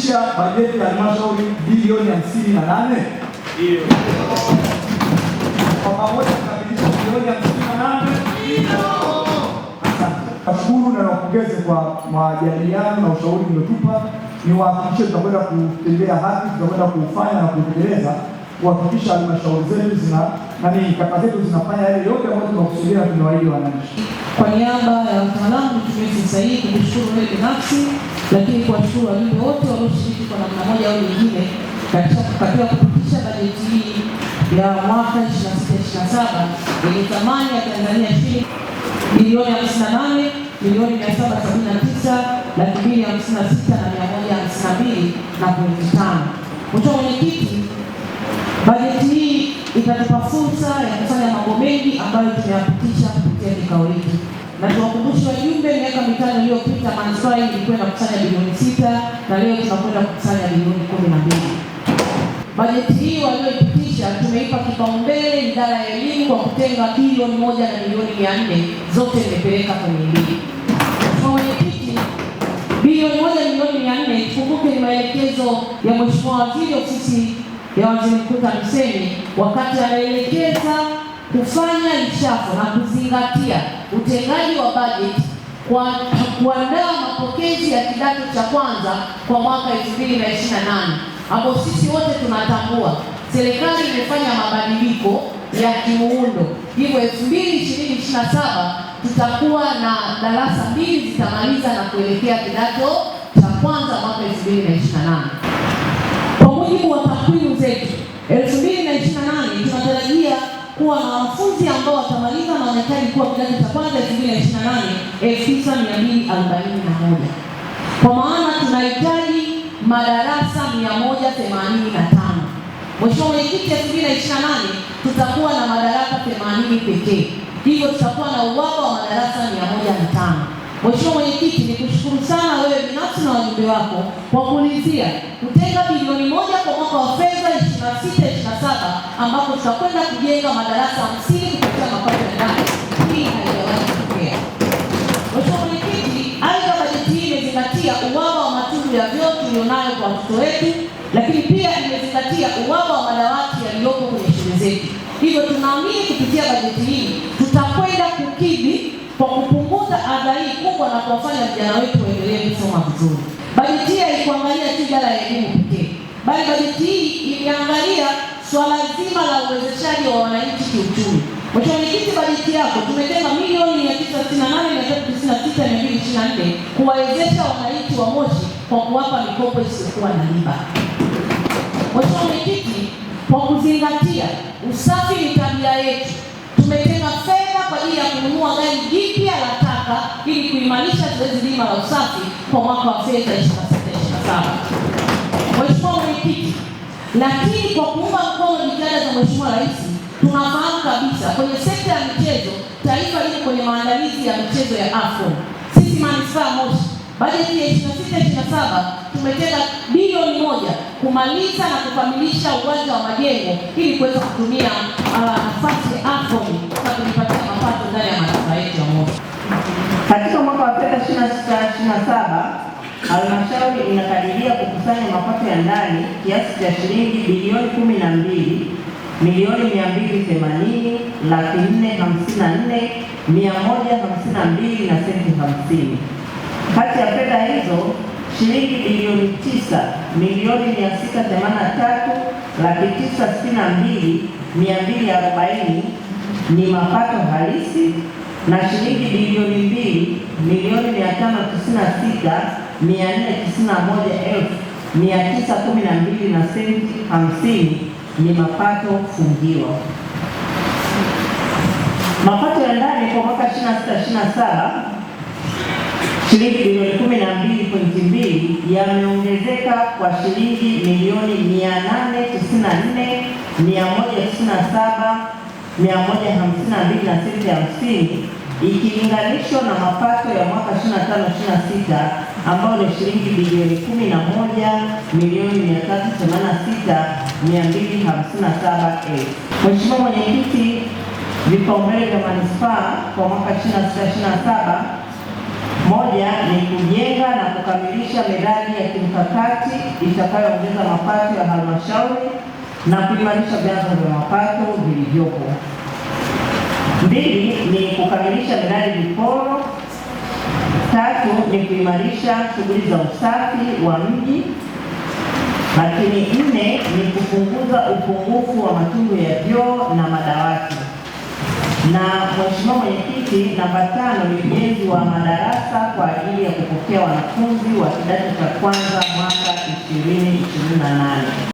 Tumekamilisha bajeti ya halmashauri bilioni 58? Ndio. Kwa pamoja kukamilisha bilioni 58? Ndio. Asante. Nashukuru na niwapongeze kwa majadiliano na ushauri mliotupa. Niwahakikishie tutakwenda kutendea haki, tutakwenda kuufanya na kutekeleza, kuhakikisha halmashauri zetu zina nani, kata zetu zinafanya yale yote ambayo tumekusudia na tumewaahidi wananchi. Kwa niaba ya wataalamu nitumie fursa hii kukushukuru wewe binafsi, lakini kuwashukuru wajumbe wote walioshiriki kwa namna moja au nyingine katika kupitisha bajeti hii ya mwaka 26/27 yenye thamani ya Tanzania shilingi bilioni 58 milioni 779 256 na 152 na pointi 5. Mheshimiwa Mwenyekiti, bajeti hii itatupa fursa ya kufanya mambo mengi ambayo tumeyapitisha kupitia kikao hiki, na tuwakumbushe wajumbe, miaka 5 iliyopita manispaa ilikuwa inakusanya bilioni 6 na leo tunakwenda kukusanya bilioni 12. Bajeti hii walioipitisha tumeipa kipaumbele idara ya elimu kwa kutenga bilioni 1 na milioni 400, zote imepeleka kwenye elimu. Mheshimiwa Mwenyekiti, bilioni 1 milioni 400, tukumbuke ni maelekezo ya Mheshimiwa Waziri Ofisi ya Waziri Mkuu TAMISEMI wakati anaelekeza kufanya reshuffle na kuzingatia utengaji wa bajeti kwa kuandaa mapokezi ya kidato cha kwanza kwa mwaka 2028, ambapo sisi wote tunatambua serikali imefanya mabadiliko ya kimuundo, hivyo 2027 tutakuwa na darasa 2 zitamaliza na kuelekea kidato cha kwanza mwaka 2028. Kwa mujibu wa takwimu zetu 2028 tunatarajia kuwa na wanafunzi ambao watamaliza na wanahitaji kuwa kidato cha kwanza 2028 9241. Kwa maana tunahitaji madarasa 185. Mheshimiwa Mwenyekiti, 2028 tutakuwa na madarasa 80 pekee, hivyo tutakuwa na uhaba wa madarasa 105. Mheshimiwa Mwenyekiti, nikushukuru sana wewe binafsi na wajumbe wako kwa kulizia kutenga bilioni 1 kwa mwaka wa fedha 26/27 ambapo tutakwenda kujenga madarasa 50 kupitia mapato ya ndani. Hii haijawahi kutokea. Mheshimiwa Mwenyekiti, aidha bajeti hii imezingatia uhaba wa matundu ya vyoo tulionayo kwa watoto wetu, lakini pia imezingatia uhaba wa madawati yaliyopo kwenye shule zetu. Hivyo tunaamini kupitia bajeti hii tutakwenda kukidhi kwa kupunguza adha hii kubwa na kuwafanya vijana wetu waendelee kusoma vizuri. Bajeti hii haikuangalia tu idara ya elimu pekee, bali bajeti hii iliangalia swala zima la uwezeshaji wa wananchi kiuchumi. Mheshimiwa Mwenyekiti, bajeti yako tumetenga milioni 968 396 224 kuwawezesha wananchi wa Moshi kwa kuwapa mikopo isiyokuwa na riba. Mheshimiwa Mwenyekiti, kwa kuzingatia usafi ni tabia yetu, tumetenga fedha kwa ajili ya kununua gari jipya la taka ili kuimarisha zoezi zima la usafi kwa mwaka wa fedha 26/27. Mheshimiwa Mwenyekiti, lakini kwa kuunga mkono jitihada za Mheshimiwa Rais, tunafahamu kabisa kwenye sekta ya michezo taifa liko kwenye maandalizi ya michezo ya AFCON. Sisi manispaa Moshi, bajeti ya 26/27 tumetenga bilioni 1 kumaliza na kukamilisha uwanja wa majengo ili kuweza kutumia nafasi ya AFCON na kujipatia mapato ndani ya manispaa yetu ya Moshi. Katika mwaka wa fedha 26/27 halmashauri inakadiria kukusanya mapato ya ndani kiasi cha shilingi bilioni 12 milioni 280 laki nne hamsini na nne mia moja hamsini na mbili na senti 50. Kati ya fedha hizo shilingi bilioni 9 milioni 683 laki tisa sitini na mbili mia mbili arobaini ni mapato halisi na shilingi bilioni 2 milioni 596 491 elfu mia tisa kumi na mbili na senti 50 ni mapato fungiwa. Mapato ya ndani kwa mwaka 26/27 shilingi bilioni 12.2 yameongezeka kwa shilingi milioni 894 197 152 na senti 50 ikilinganishwa na mapato ya mwaka 25/26 ambayo ni shilingi bilioni 11 milioni 386 257 elfu. Mheshimiwa Mwenyekiti, vipaumbele vya manispaa kwa mwaka 26/27: Moja ni kujenga na kukamilisha miradi ya kimkakati itakayoongeza mapato ya halmashauri na kuimarisha vyanzo vya mapato vilivyopo. Mbili ni kukamilisha miradi viporo. Tatu ni kuimarisha shughuli za usafi wa mji. Lakini nne ni kupunguza upungufu wa matundu ya vyoo na madawati. Na Mheshimiwa Mwenyekiti, namba 5 ni ujenzi wa madarasa kwa ajili ya kupokea wanafunzi wa kidato cha kwanza mwaka 2028.